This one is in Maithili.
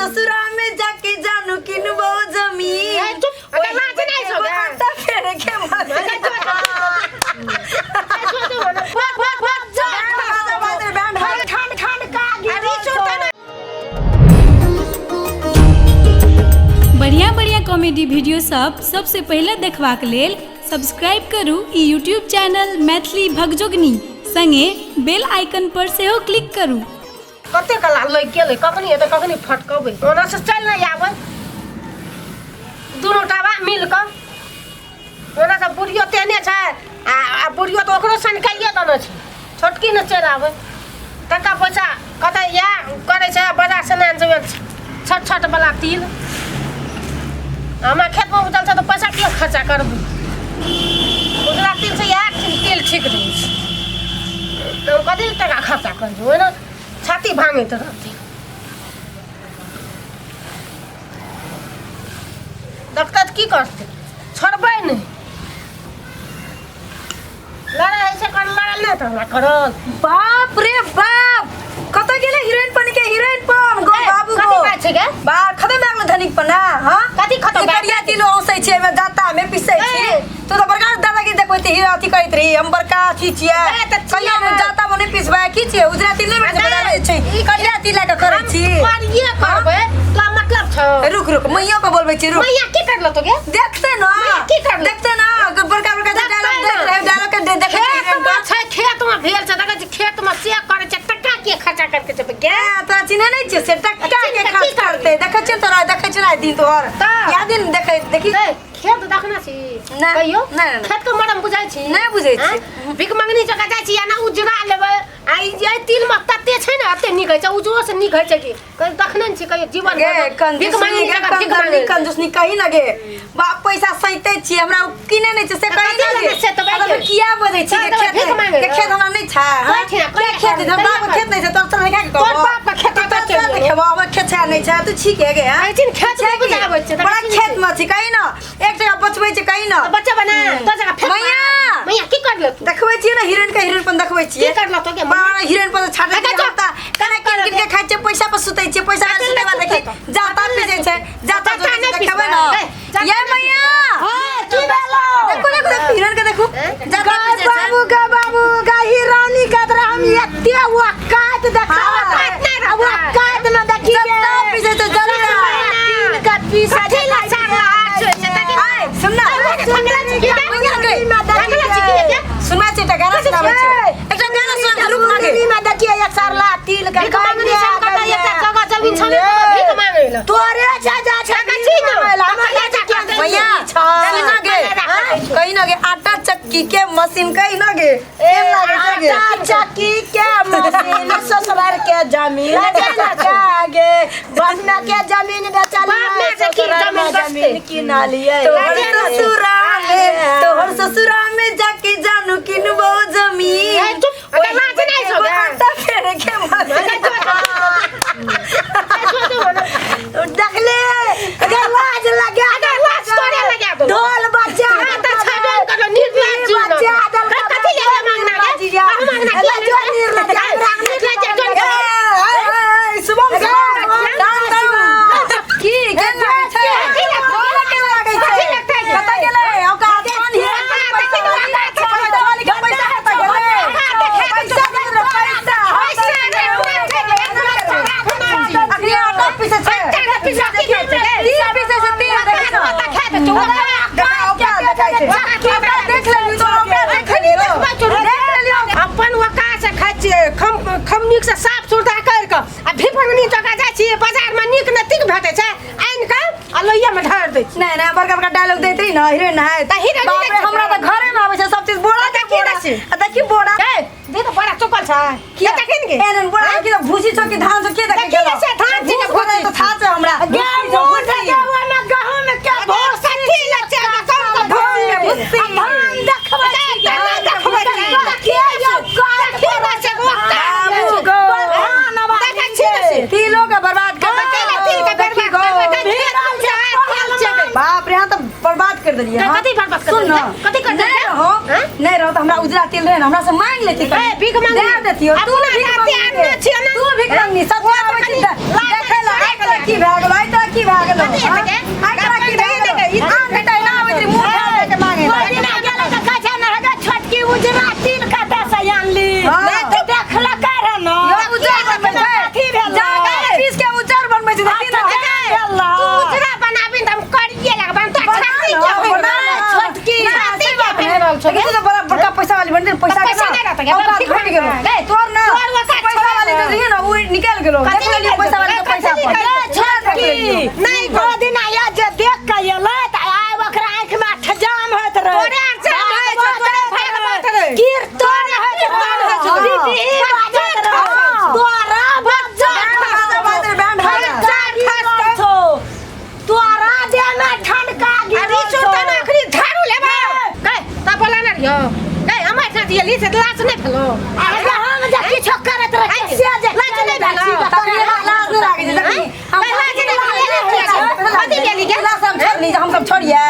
ससुरा में जाके जानू किनबो जमीन। ए, चुप, अगर लाज नहि छौ गे। आटा फेरे के मशीन। बैंड बाजा बाज रे, बैंड बाजा। ठंड ठंड का अरे छोड़ ना। बढ़िया बढ़िया कॉमेडी वीडियो सब सबसे पहिले देखबाक लेल सब्सक्राइब करू ई यूट्यूब चैनल मैथिली भगजोगनी, संगे बेल आइकन पर सेहो क्लिक करू। कते कला लग गेलै, कखनी हेतै कखनी फटकबै, ओना से चल नहि आबै। दुनू टाबा मिल कऽ ओना से बुढ़ियो तेहने छै आ बुढ़ियो तऽ ओकरो सनकाइए देने छै, छोटकी ने चलि आबै। टका पैसा कतऽ इएह करै छै, बाजार से नहि आनि छोट छोट वाला तिल हमरा खेतमे उपजल छै तऽ पैसा किया खर्चा करबै? उजला तिल से इएह तिल ठीक रहै छै, तऽ हम कथी लए टका खर्चा करबै? ओहिना छाती भाङैत रहतै। देखतै तऽ की करतै? छोड़बै नहि। लड़ाइ होइ छै, कर लड़ल नहि तऽ हमरा करल। बाप रे बाप, कतऽ गेलै हीरोइन पन के हीरोइन पन गो बाबू कथी गो बात छै गे? बा खतम भए गेलै धनिक पन ना। हां, कथी खतम भए करिया तिलो औसै छै एमे जाता मे पिसै छी। ए। तू तऽ बड़का दादागिरी देखबै त हीरो अथी करैत रही, हम बड़का अथी छियै। ए, तऽ छियै करिया मे ने। जाता मे नहि पिसबै की छियै? उजरा तिल नहि नहि, बना छै, ई करिया तिल लए कऽ करै छी। करिये करबै तोरा मतलब छौ? रुक रुक, मैयो के बोलबै छी, रुक। मैया की करलो तो गे? देखते ना। मैया की करलो? देखते ना, बड़का बड़का देखते डायलॉग ना। देख रहे, डायलॉग के देखै छी खेत हीरोइन में के। छै, खेत में भेल छै, देखै छी खेत में से करै छै, टका के खर्चा करके जेबै गे? ए, तोरा चिन्है नहि छियै से टका चिन्ह के के खर्च की करतै। देखै छियै तोरा, देखै छियै राति दिन तोहर। तऽ? या दिन देखै देखी। ए, खेत देखने छी? नहि, कहियो नहि, नहि। खेत के मरम बुझै छी? नहि बुझै छी। आँय? भीख मंगनी जगह जाइ छी या ना उजरा लेबै आ ई जे तिल में तते छै ने, एते नीक होइ छै, उजरो से नीक होइ छै कि कहियो देखने नहि छी कहियो जीवन गे भर मे। भीख कंजूसनी मंगनी गे जगह भीख कंजूसनी मंगनी। कंजूसनी कही ना गे बाप, पैसा सैते छियै, हमरा ओ किने नहि छै से तऽ कही कथी ना गे। लेने छै तऽ अगर बैठ। किया बजै छी गे? तऽ खेत भीख मांगे के खेत हमरा नहि छै? हाँ? बैठ ना, के खेत कहिया छै? बाप के करबै? खेत नहि छै, तोर तोर नहि खाके तोर कहबो। बाप के खेत तोर तऽ तोर चलि खेबो, हमर खेत छै नहि छै? तू छी के गे? हाँ? कहै छी ने, खेत छै नहि की? बुझाबै छै, तऽ बड़ा कथी खेत छै? मे छी कही ना, एक टका बचबै छै कही ना। तऽ बच्चा बना तो जगह फेक। मैया। मैया की करलो तू? देखबै छियै ने हीरोइन के, हीरोइन पर देखबै छियै। की करलो तो गे मैया? बड़ा हीरोइन पर छाटै अच्छा, छियै जो। हम तऽ कने किन किन के खाइ छियै, पैसा पर सुतै छियै, पैसा पर कथी सुतै लए वाला देखी सुतै? जाता कथी लए पीसै छै, जाता जाता जोतै छै, नहि देखबै पिसबै। ने। ए, जाता ये नहि मैया, हां, की भेलो? देखू देखू देखू, हीरोइन के देखू, जाता गाय पीसै छै। बाबू गे बाबू गा, हीरानी के तोरा हम एते औकात देखाबत। हाँ। औकात न देखी गे। जत्ता पीसै छै, जत्ता। तीन के पीसा कथी लए सारा हाथ छै से देखी। आय, सुन ना। मैया गे, सुनबै छी, एकटा गाना सुनाबै छी, एकटा गाना सुना, रुक ना गे। में देखिए एक सार ला तिल के भीख मंगनी सब कतऽ एकटा जगह जमीन छलै तऽ भीख मांगै लए। तोरे छै जा छै देखै छी ने? हमरा कतऽ के मैया सुन ना गे, कही ना गे, आटा चक्की के मशीन कही ना गे, केहन लागै छै गे? आटा चक्की के मशीन, ससुराल के जमीन बेचा गे, बहना के जमीन बेचा बाप माय के की ससुराल में जमीन बचतै? जमीन किना लिए। तोहर ससुरा में, तोहर ससुरा में जाके जानू किनबो जमीन। ए, चुप, अगर लाज नहि छौ गे। आटा फेरे के मशीन। देखले अगर लाज लगा, अगर लाज तोरे लगा देलौ। ढोल बजा। हाँ, तऽ छेबे करलौ, निर्लाज जी न। बजा देलकै। कथी लेबै मांगना गे? कहाँ मांगना की जो निर्लाज, हमरा निर्लाज जो ए, ए, ए, शुभम शुभम, डाल डाल की केहन लागै छै? तोरा केहन लागै छै? कथी लगतै गे? कतऽ गेलै ओकर कोन हीरोइन के पैसा वाली? पैसा वाली के पैसा कतऽ गेलै? पैसा गेलै रे, पैसा। अखनी आटा पीसै छै। तीन पीसै छै, तीन, देखी ना। देखा, ओकरा देखै छै। ओकरा देख लेली तो, ओकरा देख लेली। देख लेली। अपन वका से खाइ छियै, खम खम नीक से साफ सुथरा करि कऽ आ भिपंगनी जगह जाइ छियै बाजार में, नीक ने तीक भेटै छै, आनि कऽ आ लोहिया में ढारि दै छियै। नहीं नहीं, बड़का बड़का डायलॉग दैत रही ना हीरोइन है। तऽ हीरोइन बाप रे, नहि छै। हमरा तऽ घरे में आबै छै सब चीज, बोरा के देखी बोरा ने छी। आ देखी बोरा। ए, दे तऽ बड़ा चुकल छै। किया? देखिन गे। एहन बोरा के भूसी छौ कि धान छौ, के देखे देखी गेलौ? ने से धान छै कि भूस बोरा भूसी? तऽ था छै हमरा। गे भूसी छौ, मुँह भूसी। गे ओहिमे गहूँम के भूसी। कथी लए छै? गहूँम के गहूँम के भूसी। भूसी। आ धान देखबै छी गे। धान देखबै छी। देखिए यौ, काट देखी ने से वक्ता। बाबू गो। धान आब देखै छी ने से। तिलो के बर्बाद कर कथी लए तिल के देखी बर्बाद गो। करबै? भिड़ल छै, तिल छै गे। बाप रे, यहाँ तऽ बर्बाद कर देलियै। हाँ? कथी बर्बाद कर सुन देलियै? न। कथी कर नहीं देलियै? रहो, हाँ? नहीं रहो तऽ हमरा उजला तिल रहे ने, हमरा से मांग लेती ए, भीख मांगली। दे देतियो। तू अपना भीख जाति मांगली। आनने छियै ने? तू भीख मांगली, सब ओ आबै छी कनी तऽ लाज देखै लए नहि आइ तऽ की भए निकल गेलो। कथी देख लेलियो निकल पैसा वाला के गेलो? पैसा कथी पर। निकल ए, छोटकी नहीं दो दिन आया जे देख के एलै तऽ आइ ओकरा आँखि में ठजाम होइत रहै। तोरे आँख जाम होइ छौ, तोरे भागवत रहै। कीर्तन होइत कीर्तन होइत रहै। रहै। दीदी बाजैत रहै। हाँ। तोरा बच्चा बैंड बाजा बाजैत रहै, बैंड बाजा। ठनका छौ। तोरा देह में ठनका अरे गिरल छौ। चोर ना अखनी झाड़ू लेबा गए त बोला ना रियो गए हम ऐसा दियली से लाज नहीं भेलो। आ जे हम जे किछो करैत रहै से जे लाज नहि भेलौ। तखनी लाज नहि लागै छै, तखनी। लाज नहि भेलौ। कथी गेली गे? लाज हम छोड़नी, हम सब छोड़िए।